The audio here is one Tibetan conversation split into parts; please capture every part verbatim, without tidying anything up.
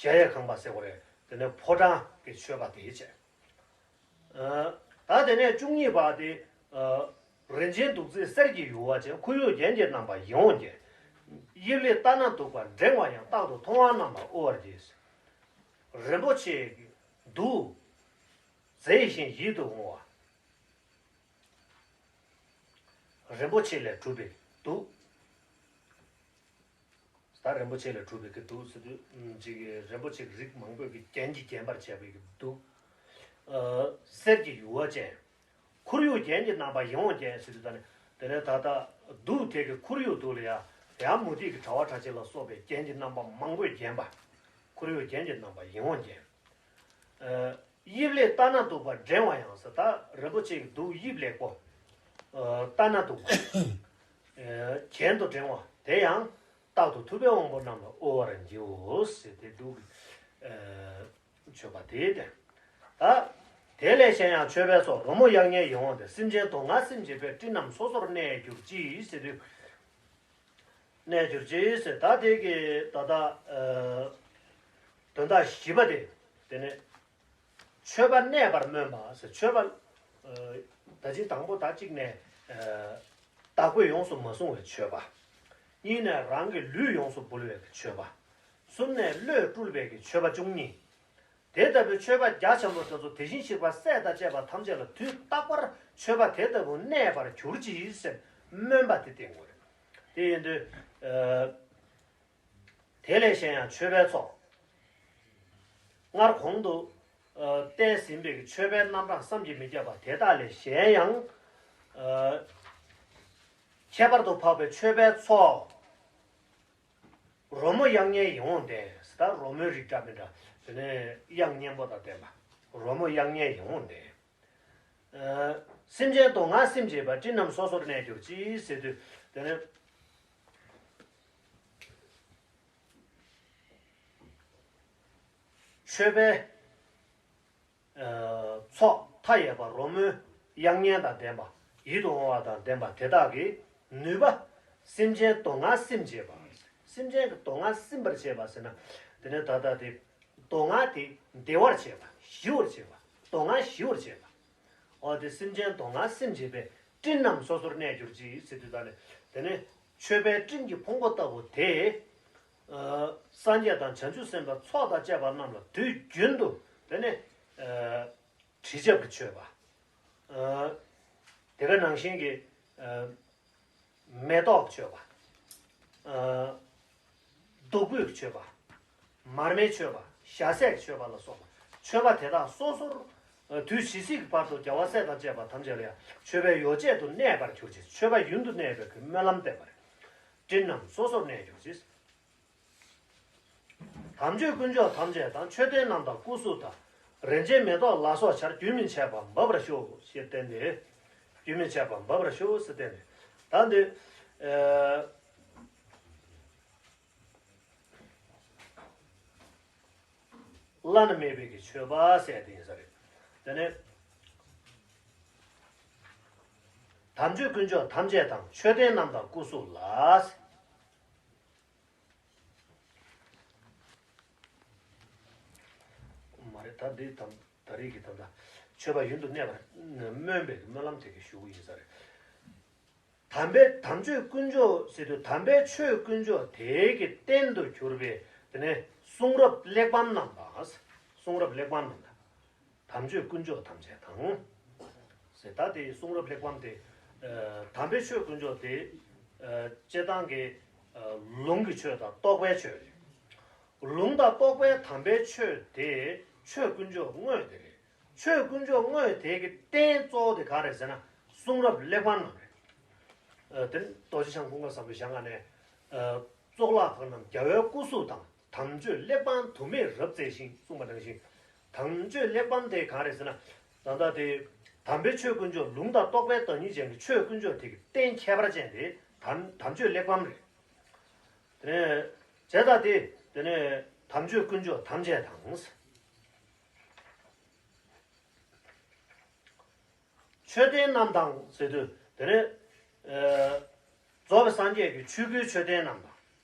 གཞལ་ཡས་ཁང་པ་ཟེར་བ་རེད། དེ་ནས་ཕོ་བྲང་གི་མཆོད་པ་དེ་བྱས། ཨ། ད་དེ་ནས་བཅུ་གཉིས་པ་དེ། ཨ། རིན་ཆེན་བདུད་རྩི་གསེར་གྱི་ཡུ་བ་ཅན། ཁོར་ཡུག་རྒྱན་གྱི་རྣམ་པ་ཡིད་འོང་ལྡན། དབྱིབས་ལེགས་ལྟ་ན་སྡུག་པ་བསྒྲེང་བ་ཡང་། རྟག་ཏུ་མཐོང་བ་རྣམས་ལ་དབུལ་བར་བགྱི། རིན་པོ་ཆེ་གི་གདུགས་མཛེས་ཤིང་ཡིད་དུ་འོང་བ། རིན་པོ་ཆེ་ལས་གྲུབ་པའི་གདུགས། ད་རིན་པོ་ཆེ་ལས་གྲུབ་པའི་གི་གདུགས་ཟེར་དུས་ཅིག་རིན་པོ་ཆེ་གི་རིགས་མང་པོའི་གི་རྒྱན་གྱིས་བརྒྱན་པར་བྱས་པའི་གི་གདུགས། ཨ། གསེར་གྱི་ཡུ་བ་ཅན། ཁོར་ཡུག་རྒྱན་གྱི་རྣམ་པ་ཡིད་འོང་ལྡན་ཟེར་དུས་ད་ནི་དེ་ནས་ད་ལྟ་གདུགས་དེ་གི་ཁོར་ཡུག་དུ་ལ་ཡ་ཡང་མུ་ཏིག་གི་དྲ་བ་དྲ་ཕྱེད་ལ་སོགས་པའི་རྒྱན་གྱི་རྣམ་པ་མང་པོས་བརྒྱན་པ། ཁོར་ཡུག་རྒྱན་གྱི་རྣམ་པ་ཡིད་འོང་ལྡན། ཨ། དབྱིབས་ལེགས་ལྟ་ན་སྡུག་པ་བསྒྲེང་བ་ཡང་ཟེར། ད་རིན་པོ་ཆེ་གི་གདུགས་དབྱིབས་ལེགས་པོ། ཨ། ལྟ་ན་སྡུག་པ། ཨ། གྱེན་དུ་བསྒྲེང་བ་དེ་ཡང་རྟག་ཏུ་ཐུབ་པའི་དབང་པོ་རྣམས་ལ་དབུལ་བར་བགྱིའོ་ཟེར་ཏེ་གདུགས་ཀྱི། ཨ། མཆོད་པ་དེ་སྟེ། ད་དེ་ལས་གཞན་ཡང་མཆོད་པའི་ཚོགས། རོལ་མོ་དབྱངས་སྙན་ཡིད་འོང་ལྡན། སེམས་ཅན་སྡུག་བསྔལ་སིམ་བྱེད་པའི། སྤྲིན་རྣམས་སོ་སོར་གནས་གྱུར་ཅིག་ཟེར་དུས། གནས་གྱུར་ཅིག་ཟེར། ད་དེ་གི་ད་ལྟ། ཨ། དོན་དག་བཞི་པ་དེ། དེ་ནས་མཆོད་པ་གནས་པར་སྨོན་པ་ཟེར། མཆོད་པ། ཨ། ད་ཅི་དང་པོ་ད་གཅིག་ནས། ཨ། བདག་པོས་ཡོངས་སུ་མ་བཟུང་བའི་མཆོད་པ། གཉིས་ནས་རང་གི་ལུས་ཡོངས་སུ་འབུལ་བའི་མཆོད་པ། གསུམ་ནས་བློས་སྤྲུལ་བའི་གི་མཆོད་པ་བཅུ་གཉིས། དེ་ལྟ་བུའི་མཆོད་པ་རྒྱ་ཆེན་པོ་དེ་ཚོ་དེ་བཞིན་གཤེགས་པ་སྲས་དང་བཅས་པ་ཐམས་ཅད་ལ་དུས་རྟག་པར་མཆོད་པ་དེ་ལྟ་བུ་གནས་པར་གྱུར་ཅིག་ཟེར་སྨོན་པ་དེ་བཏབ་དགོས་རེད། དེ་ཡིན་དུས། ཨ། དེ་ལས་གཞན་ཡང་མཆོད་པའི་ཚོགས། སྔར་གོང་དུ། ཨ། བསྟན་ཟིན་པའི་མཆོད་པའི་རྣམ་གྲངས་བསམ་གྱིས་མི་ཁྱབ་པ་དེ་དག་ལས་གཞན་ཡང་། ཨ། ཁྱད་པར་དུ་འཕགས་པའི་མཆོད་པའི་ཚོགས། རོལ་མོ་དབྱངས་སྙན་ཡིད་འོང་ལྡན་ཟེར། ད་རོལ་མོའི་རིགས་འདྲ་མི་འདྲ། དེ་ནས་དབྱངས་སྙན་པོ་དང་ལྡན་པ། རོལ་མོ་དབྱངས་སྙན་ཡིད་འོང་ལྡན། ཨ། སེམས་ཅན་སྡུག་བསྔལ་སིམ་བྱེད་པ། སྤྲིན་རྣམས་སོ་སོར་གནས་གྱུར་ཅིག་ཟེར་དུས་དེ་ནས་མཆོད་པའི། ཨ། ཚོགས་མཐའ་ཡས་པ་རོལ་མོའི་དབྱངས་སྙན་དང་ལྡན་པ། ཡིད་དུ་འོང་བ་དང་ལྡན་པ་དེ་དག་གི་ནུས་པ། སེམས་ཅན་སྡུག་བསྔལ་སིམ་བྱེད་པ། སེམས་ཅན་གྱི་སྡུག་བསྔལ་སིམ་པར་བྱེད་པ་ཟེར་ན། དེ་ནས་ད་ལྟ་དེ་སྡུག་བསྔལ་དེ་བདེ་བར་བྱེད་པ། ཞི་བར་བྱེད་པ། སྡུག་བསྔལ་ཞི་བར་བྱེད་པ། འོ་དེ་སེམས་ཅན་སྡུག་བསྔལ་སིམ་བྱེད་པའི། སྤྲིན་རྣམས་སོ་སོར་གནས་གྱུར་ཅིག་ཟེར་དུས་ད་ནི་དེ་ནས་མཆོད་པའི་སྤྲིན་གྱི་ཕུང་པོ་ལྟ་བུ་དེ། ཨ། སངས་རྒྱས་དང་བྱང་ཆུབ་སེམས་དཔའི་ཚོགས་དང་བཅས་པ་རྣམས་ལ་དུས་རྒྱུན་དུ་དེ་ནས། ཨ། དྲི་ཆབ་ཀྱི་མཆོད་པ། ཨ། དེ་ག་ནང་བཞིན་གྱི། ཨ། མེ་ཏོག་མཆོད་པ། ཨ། བདུག་སྤོས་མཆོད་པ། མར་མེ་མཆོད་པ། ཞལ་ཟས་མཆོད་པ་ལ་སོགས་པ། མཆོད་པ་དེ་དག་སོ་སོར། ཨ། དུས་ཇི་སྲིད་ཀྱི་བར་དུ་རྒྱལ་བ་སྲས་དང་བཅས་པ་ཐམས་ཅད་ལ་ཡང་མཆོད་པའི་ཡོ་བྱད་དུ་གནས་པར་གྱུར་ཅིག་མཆོད་པ་ཡུན་དུ་གནས་པའི་གི་སྨོན་ལམ་བཏབ་པ་རེད། སྤྲིན་རྣམས་སོ་སོར་གནས་གྱུར་ཅིག་དམ་ཆོས་དཀོན་མཆོག་ཐམས་ཅད་དང་། མཆོད་རྟེན་རྣམས་དང་སྐུ་གཟུགས་དང་། རིན་ཆེན་མེ་ཏོག་ལ་སོགས་ཆར། རྒྱུན་མི་འཆད་པར་འབབ་པར་ཤོག་ཞེས་བསྟན་ཏེ། རྒྱུན་མི་འཆད་པར་འབབ་པར་ཤོག་ཟེར་བསྟན་ཏེ། ད་འདི། ཨ། བླ་ན་མེད་པའི་གི་མཆོད་པ་ཟེར་དེ་ཡིན་ས་རེད། དེ་ནས། དམ་ཆོས་དཀོན་མཆོག་ཐམས་ཅད་དང་། མཆོད་རྟེན་རྣམས་དང་སྐུ་གཟུགས་ལ། མ་རེད། ད་འདི་དམ། ད་རེས་ཀྱི་དམ། ད་མཆོད་པ་ཡུན་དུ་གནས་པར་སྨོན་པའི་སྨོན་ལམ་དེ་གི་ཞུ་གི་ཡིན་ས་རེད། དམ་པའི། དམ་ཆོས་དཀོན་མཆོག་ཟེར་དུས་དམ་པའི་ཆོས་དཀོན་མཆོག་དེའི་གི་རྟེན་དུ་གྱུར་པའི་དེ་ནས་གསུང་རབ་གླེགས་བམ་རྣམས་དང་། གསུང་རབ་གླེགས་བམ་རྣམས་དང་། དམ་ཆོས་དཀོན་མཆོག་ཐམས་ཅད་དང་། ཟེར། ད་དེ་གསུང་རབ་གླེགས་བམ་དེ། ཨ། དམ་པའི་ཆོས་དཀོན་མཆོག་དེ། ཨ། སྤྱིར་བཏང་གི། ཨ། ལུང་གི་ཆོས་དང་རྟོགས་པའི་ཆོས་རེད། ལུང་དང་རྟོགས་པའི་དམ་པའི་ཆོས་དེ་ཆོས་དཀོན་མཆོག་དངོས་དེ་རེད། ཆོས་དཀོན་མཆོག་དངོས་དེ་གི་རྟེན་གཙོ་བོ་དེ་ག་རེད་ཟེར་ན་གསུང་རབ་གླེགས་བམ་རྣམས་རེད། ཨ། དེ་རྡོ་རྗེ་འཆང་ཀུན་དགའ་བཟང་པོའི་ཞལ་སྔ་ནས། ཨ། གཙུག་ལག་ཁང་རྣམས་རྒྱལ་བའི་སྐུ་གཟུགས་དང་། དམ་ཆོས་གླེགས་བམ་དུ་མས་རབ་མཛེས་ཤིང་གསུངས་པ་ནང་བཞིན། དམ་ཆོས་གླེགས་བམ་དེ་གང་རེད་ཟེར་ན། ད་ལྟ་དེ་དམ་པའི་ཆོས་དཀོན་མཆོག་ལུང་དང་རྟོགས་པའི་བདག་ཉིད་ཅན་གྱི་ཆོས་དཀོན་མཆོག་དེ་གི་རྟེན་ཁྱད་པར་ཅན་དེ་དམ། དམ་ཆོས་གླེགས་བམ་རེད། དེ་ནས་བྱས་ཙང་དེ། དེ་ནས་དམ་ཆོས་དཀོན་མཆོག་ཐམས་ཅད་དང་། མཆོད་རྟེན་རྣམས་དང་ཟེར་དུས་དེ་ནས། ཨ། རྫོགས་པའི་སངས་རྒྱས་ཀྱི་ཆོས་སྐུའི་མཆོད་རྟེན་རྣམས་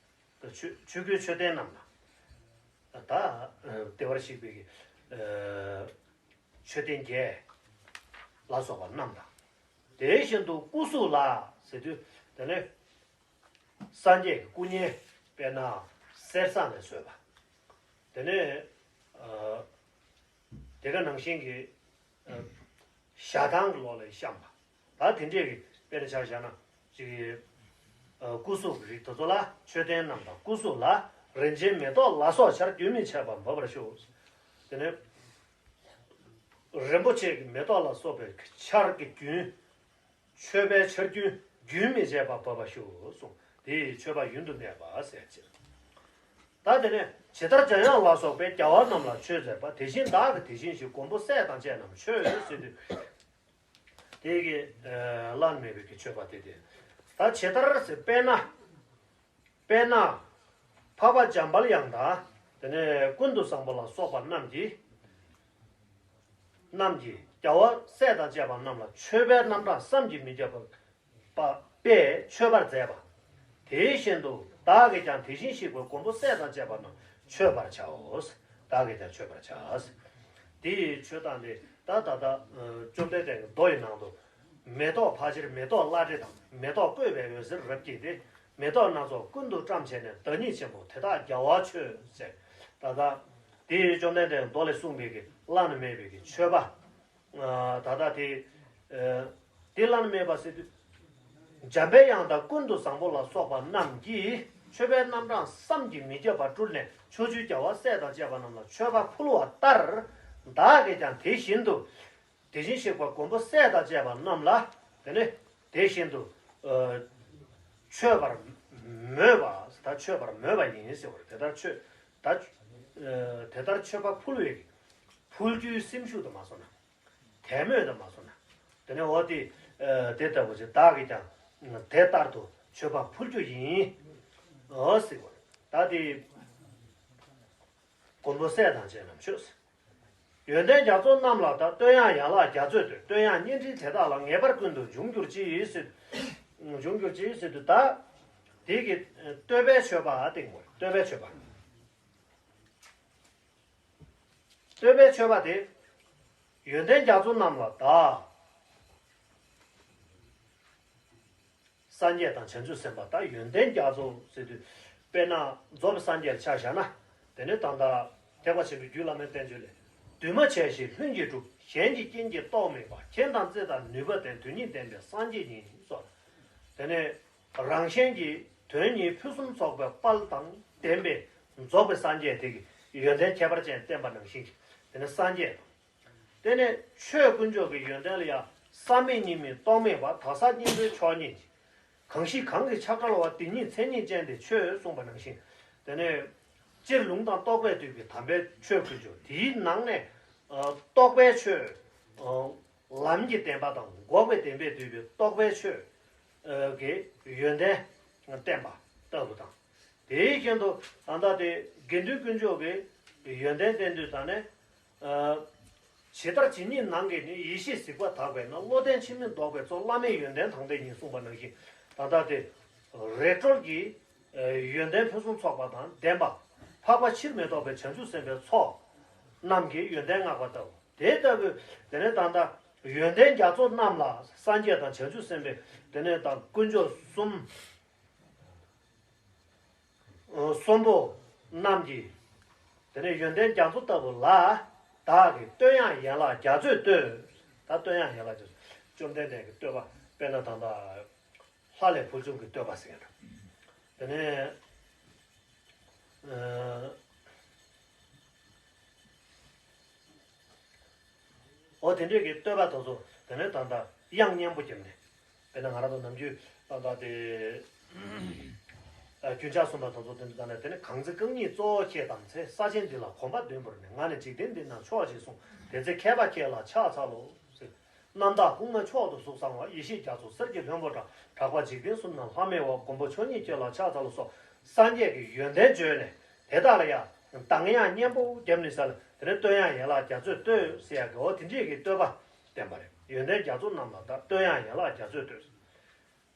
དང་། ཆོས། ཆོས་སྐུའི་མཆོད་རྟེན་རྣམས་དང་། ད་ལྟེ་བར་གཤེགས་པའི་གི་མཆོད་རྟེན་བརྒྱད་ལ་སོགས་པ་རྣམས་དང་། དེ་བཞིན་དུ་སྐུ་གཟུགས་ལ་ཟེར་དུས་དེ་ནས་སངས་རྒྱས་ཀྱི་སྐུ་བརྙན། དཔེར་ན་གསེར་ཟངས་ལས་བཟོས་པ། དེ་ནས་དེ་ག་ནང་བཞིན་གྱི་ཞལ་ཐང་གི་ལོགས་ལ་བཤམས་པ། ད་དེ་འདྲས་ཀྱི་དཔེར་ན་ཆ་བཞག་ན་ཅིག་གི་སྐུ་གཟུགས་ཀྱི་རིགས་དེ་ཚོ་ལ། མཆོད་རྟེན་རྣམས་དང་སྐུ་གཟུགས་ལ། རིན་ཆེན་མེ་ཏོག་ལ་སོགས་ཆར་རྒྱུན་མི་ཆད་པར་འབབ་པར་ཤོག། དེ་ནས་རིན་པོ་ཆེ་གི་མེ་ཏོག་ལ་སོགས་པའི་ཆར་གྱི་རྒྱུན། མཆོད་པའི་ཆར་རྒྱུན་རྒྱུན་མི་ཆད་པར་འབབ་པར་ཤོག་གསུངས། དེ་ཡི་མཆོད་པ་ཡུན་དུ་གནས་པ་ཟེར་ཅེས། ད་དེ་ནས་ཇི་ལྟར་འཇམ་དབྱངས་ལ་སོགས་པས་རྒྱལ་བ་རྣམས་ལ་མཆོད་མཛད་པ། དེ་བཞིན་བདག་གིས་དེ་བཞིན་གཤེགས་པ་མགོན་པོ་སྲས་དང་བཅས་རྣམས་མཆོད་ཟེར་དུས། དེ་གི་བླ་ན་མེད་པའི་གི་མཆོད་པ་དེ་སྟེ། ད་ཇི་ལྟར་ཟེར། དཔེར་ན། དཔེར་ན། འཕགས་པ་འཇམ་དཔལ་དབྱངས་དང་། དེ་ནས་ཀུན་ཏུ་བཟང་པོ་ལ་སོགས་པ་རྣམས་ཀྱིས། རྣམས་ཀྱིས་རྒྱལ་བ་སྲས་དང་བཅས་པ་རྣམས་ལ་མཆོད་པའི་རྣམ་གྲངས་བསམ་གྱིས་མི་ཁྱབ་པ་པས་མཆོད་པར་མཛད་པ། དེ་བཞིན་དུ་བདག་གིས་ཀྱང་དེ་བཞིན་གཤེགས་པའི་མགོན་པོ་སྲས་དང་བཅས་པ་རྣམས་མཆོད་པར་བྱའོ། བདག་གིས་ཀྱང་མཆོད་པར་བྱ། དེ་ཡི་མཆོད་སྟངས་དེ་ད་ད་ལྟ་བཅོམ་ལྡན་འདས་ཀྱི་མདོ་ཡི་ནང་དུ། མེ་ཏོག་ཕལ་ཆེར་མེ་ཏོག་བླ་བྲེ་དང་། མེ་ཏོག་བཀོད་པའི་འོད་ཟེར་རབ་བཀྱེས་ཏེ། མེ་ཏོག་སྣ་ཚོགས་ཀུན་ཏུ་བཀྲམ་བྱས་ནས། བདག་ཉིད་ཆེན་པོ་དེ་དག་རྒྱལ་བར་མཆོད་ཟེར། ད་ལྟ་དེ་བཅོམ་ལྡན་འདས་མདོ་ལས་གསུངས་པའི་གི་བླ་ན་མེད་པའི་གི་མཆོད་པ། ད་ལྟ་དེ་དེ་བླ་ན་མེད་པ་ཟེར་དུས། འཇམ་པའི་དབྱངས་དང་ཀུན་ཏུ་བཟང་པོ་ལ་སོགས་པ་རྣམས་ཀྱིས་མཆོད་པའི་རྣམ་གྲངས་བསམ་གྱིས་མི་ཁྱབ་པ་སྤྲུལ་ནས། ཕྱོགས་བཅུའི་རྒྱལ་བ་སྲས་དང་བཅས་པ་རྣམས་ལ་མཆོད་པ་ཕུལ་བ་ལྟར། བདག་གིས་ཀྱང་དེ་བཞིན་དུ། དེ་བཞིན་གཤེགས་པ་མགོན་པོ་སྲས་དང་བཅས་པ་རྣམས་ལ། དེ་ནི་དེ་བཞིན་དུ་མཆོད་པར་མོས་པ། ད་མཆོད་པར་མོས་པ་ཡིན་ཟེར་བ་རེད། དེ་ལྟར་མཆོད། ད་དེ་ལྟར་མཆོད་པ་ཕུལ་བའི་ཕུལ་རྒྱུའི་སེམས་ཤུགས་དུ་མ་སོང་ན། དད་མོས་དུ་མ་སོང་ན། དེ་ནི་འོ་དེ་དེ་ལྟ་བུ་ཞིག་བདག་གིས་ཀྱང་དེ་ལྟར་དུ་མཆོད་པ་ཕུལ་རྒྱུ་ཡིན། འོ་ཟེར་བ་རེད། ད་དེ་མགོན་པོ་སྲས་དང་བཅས་རྣམས་མཆོད་ཟེར། ཡོན་ཏན་རྒྱ་མཚོ་རྣམས་ལ་ད། བསྟོད་དབྱངས་ཡན་ལག་རྒྱ་མཚོས་བསྟོད། བསྟོད་དབྱངས་སྙན་སྤྲིན་དེ་དག་ལ། ངེས་པར་ཀུན་ཏུ་འབྱུང་གྱུར་ཅིག་ཟེར། འབྱུང་གྱུར་ཅིག་ཟེར་དུས་ད། དེ་གི་བསྟོད་པའི་མཆོད་པ་སྟེང་མོ། བསྟོད་པའི་མཆོད་པ། བསྟོད་པའི་མཆོད་པ་དེ། ཡོན་ཏན་རྒྱ་མཚོ་རྣམས་ལ་ད། སངས་རྒྱས་དང་བྱང་ཆུབ་སེམས་དཔའ། ད་ཡོན་ཏན་རྒྱ་མཚོ་ཟེར་དུས། དཔེར་ན་རྫོགས་པའི་སངས་རྒྱས་ལ་ཆ་བཞག་ན། དེ་ནི་ད་ལྟ་ཐེག་པ་ཆེན་པོའི་རྒྱུད་བླ་མའི་བསྟན་བཅོས་ལས། འདུས་མ་བྱས་ཤིང་ལྷུན་གྱིས་གྲུབ། གཞན་གྱི་རྐྱེན་གྱིས་རྟོགས་མེད་པ། མཁྱེན་དང་བརྩེ་དང་ནུས་པ་ལྡན། དོན་གཉིས་ལྡན་པའི་སངས་རྒྱས་ཉིད་སོགས། དེ་ནས་རང་གཞན་གྱི་དོན་གཉིས་ཕུན་སུམ་ཚོགས་པའི་དཔལ་དང་ལྡན་པའི་རྫོགས་པའི་སངས་རྒྱས་དེ་གི་ཡོན་ཏན་ཁྱད་པར་ཅན་བསྟན་པ་ནང་བཞིན་གྱི། དེ་ནི་སངས་རྒྱས་དང་། དེ་ནས་ཆོས་དཀོན་མཆོག་གི་ཡོན་ཏན་ལ་ཡང་བསམ་མེད་གཉིས་མེད་རྟོག་མེད་པ། དག་ས་གཉེན་པོའི་མཆོག་ཉིད་ཀྱི། གང་ཞིག་གང་གིས་ཆགས་བྲལ་བ། དེ་ཉིད་མཚན་ཉིད་ཅན་དེ་ཆོས་གསུངས་པ་ནང་བཞིན། དེ་ནས་སྤྱིར་ལུང་དང་རྟོགས་པས་བསྡུས་པའི་དམ་པའི་ཆོས་དཀོན་མཆོག། དེའི་ནང་ནས་རྟོགས་པའི་ཆོས། ལམ་གྱི་བདེན་པ་དང་། འགོག་པའི་བདེན་པས་བསྡུས་པའི་རྟོགས་པའི་ཆོས་ཀྱི་ཡོན་ཏན་བསྟན་པ་ལྟ་བུ་དང་། དེའི་རྐྱེན་དུ་ད་ལྟ་དེ་དགེ་འདུན་དཀོན་མཆོག་གི་ཡོན་ཏན་བསྟན་དུས་ད་ནས། ཇི་ལྟར་ཇི་སྙེད་ནང་གི་ནི། ཡེ་ཤེས་གཟིགས་པ་དག་པས་ན། བློ་ལྡན་འཆི་མེད་རྟོགས་པའི་མཚོ། བླ་མེད་ཡོན་ཏན་དང་ལྡན་ཉིད་གསུངས་པ་ནང་བཞིན། ད་ལྟ་དེ་རིག་གྲོལ་གྱི་ཡོན་ཏན་ཕུན་སུམ་ཚོགས་པ་དང་ལྡན་པ། འཕགས་པ་ཕྱིར་མི་ལྡོག་པའི་བྱང་ཆུབ་སེམས་དཔའི་ཚོགས་རྣམས་ཀྱི་ཡོན་ཏན་བསྔགས་པ་ལྟ་བུ། དེ་ལྟ་བུའི་དེ་ནས་ད་ལྟ་ཡོན་ཏན་རྒྱ་མཚོ་རྣམས་ལ། སངས་རྒྱས་དང་བྱང་ཆུབ་སེམས་དཔའི་དེ་ནས་ད་དཀོན་མཆོག་གསུམ། གསོན་པོ་རྣམས་ཀྱིས་དེ་ནས་ཡོན་ཏན་རྒྱ་མཚོ་ལྟ་བུ་ལ། བདག་གིས་བསྟོད་དབྱངས་ཡན་ལག་རྒྱ་མཚོས་བསྟོད། ད་བསྟོད་དབྱངས་ཡན་ལག་རྒྱ་མཚོ། བཅོམ་ལྡན་འདས་ཀྱི་བསྟོད་པ། དཔེར་ན་ད་ལྟ་ལྷ་ལས་ཕུལ་བྱུང་གི་བསྟོད་པ་ཟེར་ཡ་འདྲ། དེ་ནས་ཨ། འོ་དེ་འདྲས་ཀྱི་བསྟོད་པ་དེ་ཚོ་དེ་ནས་ད་ལྟ་དབྱངས་སྙན་པོ་བརྒྱབ་ནས། དཔེར་ན་ང་རང་ཚོ་ནམ་རྒྱུན་ད་ལྟ་དེ་རྒྱུན་ཆགས་གསུངས་པ་དེ་ཚོ་དེ་འདྲ་ད་ནས། དེ་ནས་གང་ཚེ་རྐང་གཉིས་གཙོ་བོ་ཁྱེད་དམ་ཚེ། ས་ཆེན་འདི་ལ་གོམ་པ་བདུན་བོར་ནས། ང་ནི་འཇིག་རྟེན་འདི་ན་མཆོག་ཅེས་གསུངས། དེ་ཚེ་མཁས་པ་ཁྱེད་ལ་ཕྱག་འཚལ་ལོ་ཟེར། རྣམ་དག་སྐུ་ལྔ་མཆོག་ཏུ་གཟུགས་བཟང་བ། ཡེ་ཤེས་རྒྱ་མཚོ་གསེར་གྱི་ལྷུན་པོ་འདྲ། གྲགས་པ་འཇིག་རྟེན་གསུམ་ན་ལྷ་མི་བ། མགོན་པོ་མཆོག་ཉིད་ཁྱེད་ལ་ཕྱག་འཚལ་ལོ་སོགས་སངས་རྒྱས་ཀྱི་ཡོན་ཏན་བརྗོད་ནས། དེ་དག་ལ་ཡང་གདངས་དབྱངས་སྙན་པོ་བརྒྱབ་ནས་ཟེར་ལ། དེ་ནས་བསྟོད་དབྱངས་ཡན་ལག་རྒྱ་མཚོས་བསྟོད་ཟེར་ཡག་གི་འོ་དེ་འདྲས་ཀྱི་བསྟོད་པ་བསྟན་པ་རེད། ཡོན་ཏན་རྒྱ་མཚོ་རྣམས་ལ་ད། བསྟོད་དབྱངས་ཡན་ལག་རྒྱ་མཚོས་བསྟོད།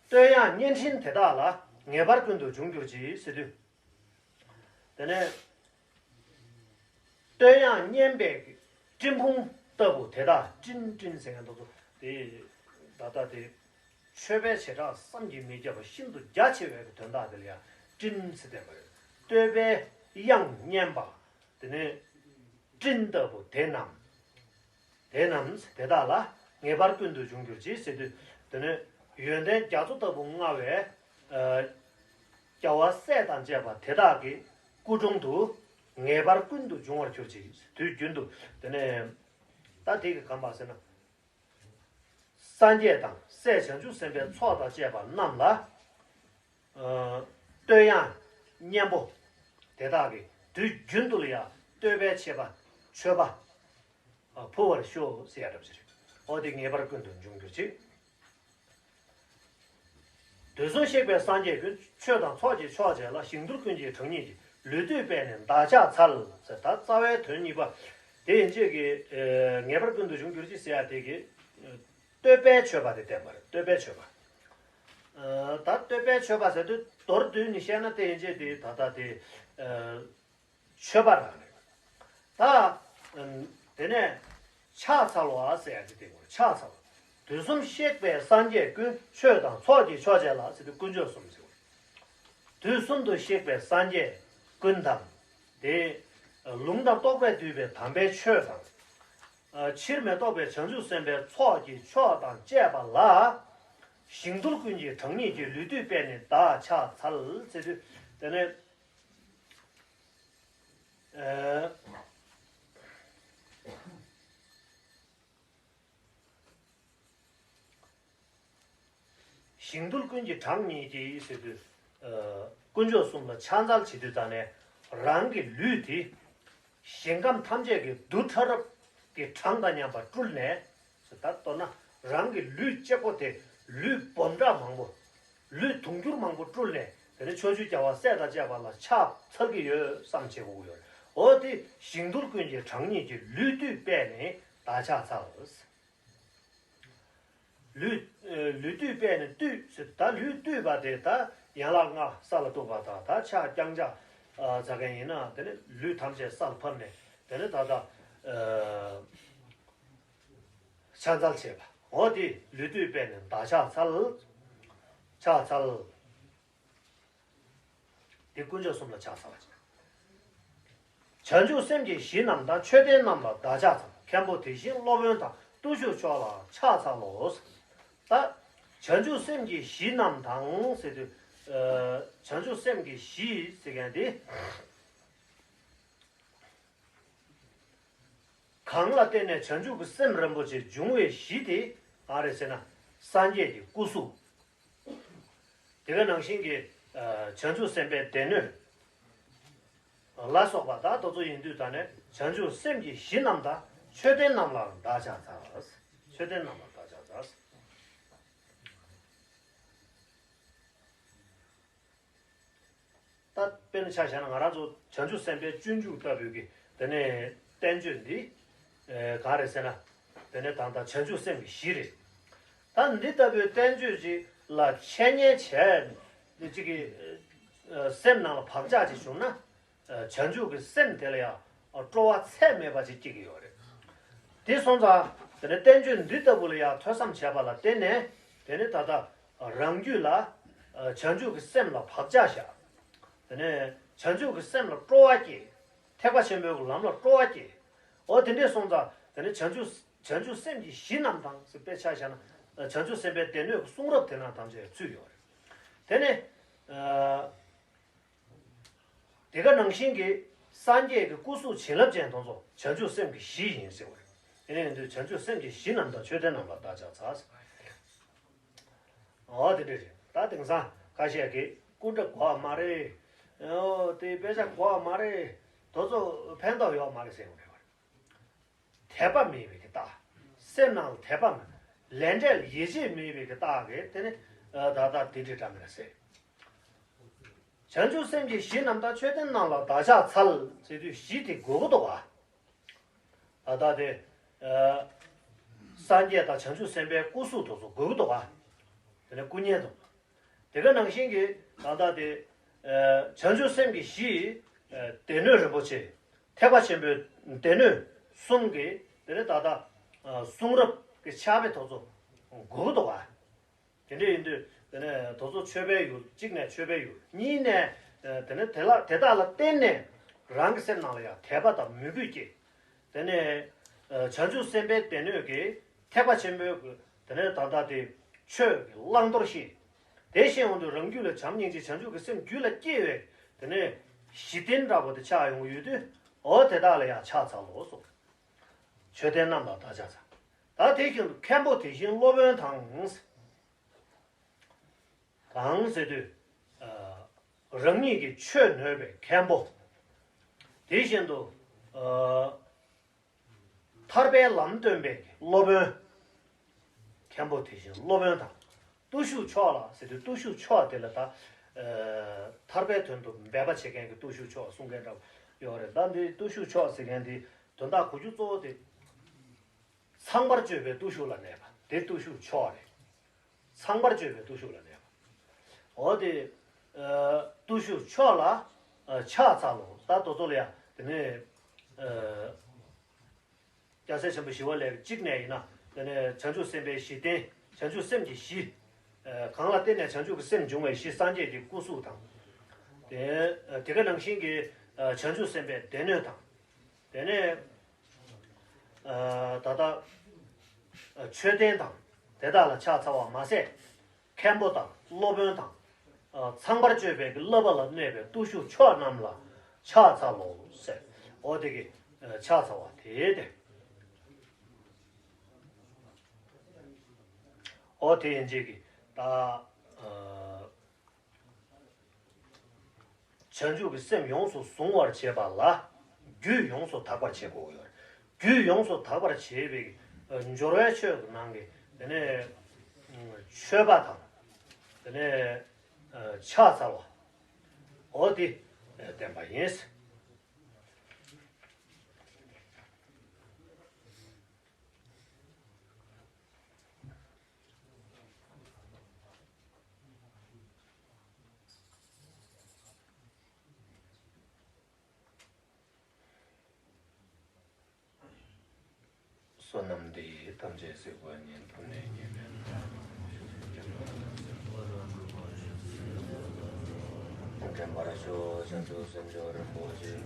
བསྟོད་དབྱངས་སྙན་སྤྲིན་དེ་དག་ལ། ངེས་པར་ཀུན་ཏུ་འབྱུང་གྱུར་ཅིག་ཟེར་དུས། དེ་ནས་ བསྟོད་དབྱངས་སྙན་པའི་སྤྲིན་ཕུང་ལྟ་བུ་དེ་དག་སྤྲིན་སྤྲིན་ཟེར་མཁན་དེ་ཚོ་དེ་ད་ལྟ་དེ་མཆོད་པའི་བྱེ་བྲག་བསམ་གྱིས་མི་ཁྱབ་པ་ཤིན་ཏུ་རྒྱ་ཆེ་བའི་དོན་དག་དེ་ལ་ཡང་སྤྲིན་ཟེར་བསྟན་པ་རེད། བསྟོད་པའི་དབྱངས་སྙན་པ། དེ་ནས་སྤྲིན་ལྟ་བུ་དེ་རྣམས། དེ་རྣམས་དེ་དག་ལ་ངེས་པར་ཀུན་ཏུ་འབྱུང་གྱུར་ཅིག་ཟེར་དུས། དེ་ནས་ཡོན་ཏན་རྒྱ་མཚོ་ལྟ་བུ་མངའ་བའི་ཨ་རྒྱལ་བ་སྲས་དང་བཅས་པ་དེ་དག་གི་སྐུ་དྲུང་དུ་ངེས་པར་ཀུན་ཏུ་འབྱུང་བར་གྱུར་ཅིག་དུས་རྒྱུན་དུ། དེ་ནས་ད་དེ་གི་གམ་པ་ཟེར་ན། སངས་རྒྱས་དང་སྲས་བྱང་ཆུབ་སེམས་དཔའི་ཚོགས་དང་བཅས་པ་རྣམས་ལ། ཨ་བསྟོད་དབྱངས་སྙན་པོ་དེ་དག་གིས་དུས་རྒྱུན་དུ་ལ་ཡང་བསྟོད་པའི་ཆེ་བ་མཆོད་པ་ཨ་ཕུལ་བར་ཤོག་ཟེར་ཡ་འདྲ་པོ་ཞིག་རེད། འོ་དེ་ངེས་པར་ཀུན་ཏུ་འབྱུང་གྱུར་ཅིག་དུས་གསུམ་གཤེགས་པའི་སངས་རྒྱས་ཀུན། ཆོས་དང་ཚོགས་ཀྱི་མཆོག་བཅས་ལ། ཞིང་རྡུལ་ཀུན་གྱི་གྲངས་སྙེད་ཀྱི། ལུས་བཏུད་པས་ནི་བདག་ཕྱག་འཚལ་ཟེར། ད་རྩ་བའི་དོན་གཉིས་པ་དེ་ཡན་ཆད་ཀྱི་ཨ་ངེས་པར་ཀུན་ཏུ་འབྱུང་གྱུར་ཅིག་ཟེར་ཡ་དེ་གི་ཨ་བསྟོད་པའི་མཆོད་པ་དེ་བསྟན་པ་རེད། བསྟོད་པའི་མཆོད་པ། ཨ་ད་བསྟོད་པའི་མཆོད་པ་ཟེར་དུས་མདོར་བསྡུས་ནས་བཤད་ན་དེ་ཡན་ཆད་དེ་ད་ལྟ་དེ་ཨ་མཆོད་པ་རང་རེད། ད་ཨ་དེ་ནས་ཕྱག་འཚལ་བ་ཟེར་ཡ་དེ་དེ་ངོ་། ཕྱག་འཚལ་བ། དུས་གསུམ་གཤེགས་པའི་སངས་རྒྱས་ཀུན། ཆོས་དང་ཚོགས་ཀྱི་མཆོག་བཅས་ལ་ཟེར་དུས་དཀོན་མཆོག་གསུམ་ཟེར་བ། དུས་གསུམ་དུ་གཤེགས་པའི་སངས་རྒྱས་ཀུན་དང་། དེ་ལུང་དང་རྟོགས་པས་བསྡུས་པའི་དམ་པའི་ཆོས་དང་། ཕྱིར་མི་ལྡོག་པའི་བྱང་ཆུབ་སེམས་དཔའི་ཚོགས་ཀྱི་མཆོག་དང་བཅས་པ་ལ། ཞིང་རྡུལ་ཀུན་གྱི་གྲངས་སྙེད་ཀྱི། ལུས་བཏུད་པས་ནི་བདག་ཕྱག་འཚལ་ཟེར་དུས། དེ་ནས་ཨ། ཞིང་རྡུལ་ཀུན་གྱི་གྲངས་སྙེད་ཀྱི་ཟེར་དུས། ཨ་དཀོན་མཆོག་གསུམ་ལ་ཕྱག་འཚལ་བྱེད་དུས་ཙམ་ནས་རང་གི་ལུས་དེ་ཞིང་ཁམས་ཐམས་ཅད་ཀྱི་རྡུལ་ཕྲ་རབ་ཀྱི་གྲངས་དང་མཉམ་པར་སྤྲུལ་ནས། ད་མདོར་ན་རང་གི་ལུས་གཅིག་པོ་དེ་ལུས་སྦོམ་ཕྲ་མང་པོ། ལུས་དུང་ཕྱུར་མང་པོ་སྤྲུལ་ནས། དེ་ནས་ཕྱོགས་བཅུའི་རྒྱལ་བ་སྲས་དང་བཅས་པ་ལ་ཕྱག་འཚལ་གྱི་ཡོད་བསམ་བྱེད་དགོས་ཀྱི་ཡོད་རེད། འོ་དེ་ཞིང་རྡུལ་ཀུན་གྱི་གྲངས་སྙེད་ཀྱི། ལུས་བཏུད་པས་ནི་བདག་ཕྱག་འཚལ། ལུས། ཨ་ལུས་བཏུད་པས་ནི། བཏུད་ཟེར་ད་ལུས་བཏུད་པ་དེ་ད་ཡན་ལག་ལྔ་ས་ལ་གཏུགས་པ་དང་། ད་ཕྱག་རྐྱང་ཕྱག་ཨ་འཚལ་མཁན་ཡིན་ན་དེ་ནི་ལུས་ཐམས་ཅད་ས་ལ་ཕབ་ནས་དེ་ནི་ད་ལྟ་ཨ་ཕྱག་འཚལ་བྱེད་པ། འོ་དེ་ལུས་བཏུད་པས་ནི་བདག་ཕྱག་འཚལ། ཕྱག་འཚལ། དེ་དཀོན་མཆོག་གསུམ་ལ་ཕྱག་འཚལ་བ་བྱས། བྱང་ཆུབ་སེམས་ཀྱི་གཞི་རྣམས་དང་། མཆོད་རྟེན་རྣམས་ལ་བདག་ཕྱག་འཚལ། མཁན་པོ་དེ་བཞིན་སློབ་དཔོན་དང་། བརྟུལ་ཞུགས་མཆོག་ལ་ཕྱག་འཚལ་ལོ། ད་བྱང་ཆུབ་སེམས་ཀྱི་གཞི་རྣམས་དང་ཟེར་དུས། ཨ་བྱང་ཆུབ་སེམས་ཀྱི་གཞི་ཟེར་མཁན་དེ། གང་ལ་བརྟེན་ནས་བྱང་ཆུབ་ཀྱི་སེམས་རིན་པོ་ཆེ་འབྱུང་བའི་གཞི་དེ་གང་རེད་ཟེར་ན། སངས་རྒྱས་ཀྱི་སྐུ་གཟུགས། དེ་ག་ནང་བཞིན་གྱི་ཨ་བྱང་ཆུབ་སེམས་དཔའི་སྡེ་སྣོད་ལ་སོགས་པ་དག་དེ་ཚོ་ཡིན་དུས། ད་ནི་བྱང་ཆུབ་སེམས་ཀྱི་གཞི་རྣམས་དང་། མཆོད་རྟེན་རྣམས་ལ་བདག་ཕྱག་འཚལ། མཆོད་རྟེན་རྣམས་ལ་བདག་ཕྱག་འཚལ། ད་དཔེར་ན་ཆ་བཞག་ན། ང་རང་ཚོ་བྱང་ཆུབ་སེམས་དཔའི་སྤྱོད་འཇུག་ལྟ་བུའི་གི་དེ་ནས་བསྟན་བཅོས་འདི་ཨེ་གང་རེད་ཟེར་ན། དེ་ནས་ད་ལྟ་བྱང་ཆུབ་སེམས་ཀྱི་གཞི་རེད། ད་འདི་ལྟ་བུའི་བསྟན་བཅོས་ཅིག་ལ་འཆད་ཉན་བྱས་ནས་ཅིག་གི་ཨེ་སེམས་ནང་ལ་བག་ཆགས་ཅིག་བྱུང་ན། ཨེ་བྱང་ཆུབ་ཀྱི་སེམས་དེ་ལ་ཡང་སྤྲོ་བ་ཚད་མེད་པ་ཅིག་སྐྱེ་གི་ཡོད་རེད། དེ་སོང་ཙང་དེ་ནས་བསྟན་བཅོས་འདི་ལྟ་བུ་ལ་ཡང་ཐོས་བསམ་བྱས་པ་ལ་བརྟེན་ནས། དེ་ནས་ད་ལྟ་རང་རྒྱུད་ལ་ཨ་བྱང་ཆུབ་ཀྱི་སེམས་ལ་བག་ཆགས་བཞག་དེ་ནས་བྱང་ཆུབ་ཀྱི་སེམས་ལ་སྤྲོ་བ་སྐྱེ། ཐེག་པ་ཆེན་པོའི་ལམ་ལ་སྤྲོ་བ་སྐྱེ། འོ་དེ་འདྲས་སོང་ཙང་དེ་ནས་བྱང་ཆུབ་བྱང་ཆུབ་སེམས་ཀྱི་གཞི་རྣམས་དང་ཟེར། དཔེ་ཆ་བཞག་ན་བྱང་ཆུབ་སེམས་དཔའི་སྡེ་སྣོད་ཀྱི་གསུང་རབ་དེ་ནང་ཐམས་ཅད་ཚུད་ཡོད་རེད། དེ་ནས་ཨ་དེ་ག་ནང་བཞིན་གྱི་སངས་རྒྱས་ཀྱི་སྐུ་གཟུགས་བྱིན་རླབས་ཅན་དེ་ཚོ་བྱང་ཆུབ་སེམས་ཀྱི་གཞི་ཡིན་ཟེར་བ་རེད། དེ་ནས་ཡིན་དུས་བྱང་ཆུབ་སེམས་ཀྱི་གཞི་རྣམས་དང་། མཆོད་རྟེན་རྣམས་ལ་བདག་ཕྱག་འཚལ། འོ་དེ་འདྲ་རེད། ད་དེང་སང་ཁ་ཤས་ཀྱིས་སྐུ་འདྲ་དགོས་པ་མ་རེད། འོ་དེ་དཔེ་ཆ་དགོས་པ་མ་རེད། དེ་ཚོ་ཕན་ཐོགས་ཡོད་མ་རེད་ཟེར་བ་རེད། དད་པ་མེད་པའི་གི་རྟགས། སེམས་ནང་ལ་དད་པ་མེད། ལས་འབྲས་ལ་ཡིད་ཆེས་མེད་པའི་གི་རྟགས་ཀྱིས་དེ་ནི་ཨ་ད་ལྟ་དེ་འདྲ་འདྲ་མི་འདྲ་ཟེར། བྱང་ཆུབ་སེམས་ཀྱི་གཞི་རྣམས་དང་། མཆོད་རྟེན་རྣམས་ལ་བདག་ཕྱག་འཚལ་ཟེར་དུས་གཞི་དེ་དགོས་ཀྱི་འདུག་ག་ད་ལྟ་དེ་ཨ་སངས་རྒྱས་དང་བྱང་ཆུབ་སེམས་དཔའི་སྐུ་གཟུགས་དེ་ཚོ་དགོས་ཀྱི་འདུག་ག་དེ་ནས་སྐུ་བརྙན་དེ། དེ་ག་ནང་བཞིན་གྱི་ད་ལྟ་དེ་ཨ་བྱང་ཆུབ་སེམས་ཀྱི་གཞི་ཨ་སྡེ་སྣོད་རིན་པོ་ཆེ། ཐེག་པ་ཆེན་པོའི་སྡེ་སྣོད་གསུམ་གྱི་དེ་ནས་ད་ལྟ་གསུང་རབ་ཀྱི་ཕྱག་དཔེ་དེ་ཚོ་དགོས་ཀྱི་འདུག་ག། དེ་འདྲ་ཡིན་དུས་དེ་ནས་དེ་ཚོ་མཆོད་པའི་ཡུལ་གཅིག་ནས་མཆོད་པའི་ཡུལ་གཉིས་ནས་དེ་ནས་དེ་ལ་དེ་དག་ལ་བརྟེན་ནས་རང་གི་སེམས་ནང་ལ་ཡང་དད་པ་དང་མོས་གུས་སྐྱེ། དེ་ནས་བྱང་ཆུབ་སེམས་དཔའི་སྡེ་སྣོད་ཀྱི་ཐེག་པ་ཆེན་པོའི་དེ་ནས་ད་ལྟ་དེ་ཆོས་ཀྱི་བླང་དོར་ཤེས། དེ་ཤེས་འོང་དུས་རང་རྒྱུད་ལ་བྱམས་སྙིང་རྗེ་བྱང་ཆུབ་ཀྱི་སེམས་རྒྱུད་ལ་སྐྱེ་བའི་དེ་ནས་གཞི་རྟེན་འདྲ་པོ་དེ་ཆགས་ཡོང་གི་ཡོད་དུས། འོ་དེ་དག་ལ་ཡང་ཕྱག་འཚལ་ལོ་གསུངས། མཆོད་རྟེན་རྣམས་ལ་བདག་ཕྱག་འཚལ། ད་དེ་བཞིན་དུ་མཁན་པོ་དེ་བཞིན་སློབ་དཔོན་དང་། གང་ཟེར་དུས། ཨ། རང་ཉིད་ཀྱི་ཆོས་ནོད་པའི་མཁན་པོ། དེ་བཞིན་དུ། ཨ། ཐར་པའི་ལམ་སྟོན་པའི་སློབ་དཔོན། མཁན་པོ་དེ་བཞིན་སློབ་དཔོན་དང་། བརྟུལ་ཞུགས་མཆོག་ལ་ཟེར་དུས་བརྟུལ་ཞུགས་མཆོག་དེ་ལ་ད། ཨ། ཐར་པའི་དོན་དུ་འབད་པ་བྱེད་མཁན་གྱི་བརྟུལ་ཞུགས་མཆོག་གསུང་མཁན་འདྲ་པོ་ཡོད་རེད། ད་འདི་བརྟུལ་ཞུགས་མཆོག་ཟེར་མཁན་འདི་དོན་དག་གོ་རྒྱུ་གཙོ་བོ་དེ། ཚངས་པར་སྤྱོད་པའི་བརྟུལ་ཞུགས་ལ་གནས་པ་དེ་བརྟུལ་ཞུགས་མཆོག་རེད། ཚངས་པར་སྤྱོད་པའི་བརྟུལ་ཞུགས་ལ་གནས་པ། འོ་དེ། ཨ། བརྟུལ་ཞུགས་མཆོག་ལ། ཨ། ཕྱག་འཚལ་ལོ། ད་དེ་ཚོ་ལ་ཡང་དེ་ནས། ཨ། སྐྱ་སེར་ཆེན་པོ་ཞི་བ་ལྷས་གཅིག་ནས་ཡིན་ན་དེ་ནས་བྱང་ཆུབ་སེམས་དཔའི་གཞི་རྟེན་བྱང་ཆུབ་སེམས་ཀྱི་གཞི། ཨ། གང་ལ་བརྟེན་ནས་བྱང་ཆུབ་ཀྱི་སེམས་འབྱུང་བའི་གཞི་སངས་རྒྱས་ཀྱི་སྐུ་གཟུགས་དང་། དེ། ཨ། དེ་ག་ནང་བཞིན་གྱི། ཨ། བྱང་ཆུབ་སེམས་དཔའི་སྡེ་སྣོད་དང་། དེ་ནས། ཨ། ད་ལྟ། ཨ། མཆོད་རྟེན་དང་དེ་དག་ལ་ཕྱག་འཚལ་བ་མ་ཟད། མཁན་པོ་དང་སློབ་དཔོན་དང་། ཨ། ཚངས་པར་སྤྱོད་པའི་གི་བསླབ་པ་ལ་གནས་པའི་བརྟུལ་ཞུགས་མཆོག་རྣམས་ལ་ཕྱག་འཚལ་ལོ་ཟེར། འོ་དེ་གི། ཨ། ཕྱག་འཚལ་བ་དེ་སྟེ། འོ་དེ་ཡིན་རྗེས་ཀྱི་ད། ཨ། བྱང་ཆུབ་ཀྱི་སེམས་ཡོངས་སུ་གཟུང་བར་བྱེད་པ་ལ་རྒྱུད་ཡོངས་སུ་དག་པར་བྱེད་དགོས་ཡོད། རྒྱུད་ཡོངས་སུ་དག་པར་བྱེད་པའི་སྦྱོར་བའི་ཆོས་ཀྱི་ནང་གི་དེ་ནས་མཆོད་པ་དང་། དེ་ནས་ཕྱག་འཚལ་བ། འོ་དེ་བསྟན་པ་ཡིན། བསོད་ནམས་འདི་ཡིས་ཐམས་ཅད་གཟིགས་པ་ཉིད། ཐོབ་ནས་ཉེས་པའི་དགྲ་རྣམས་ཕྱིར་བཅོམ་པ། དྲན་པར་ཤོག། བྱང་ཆུབ་སེམས་མཆོག་རིན་པོ་ཆེ།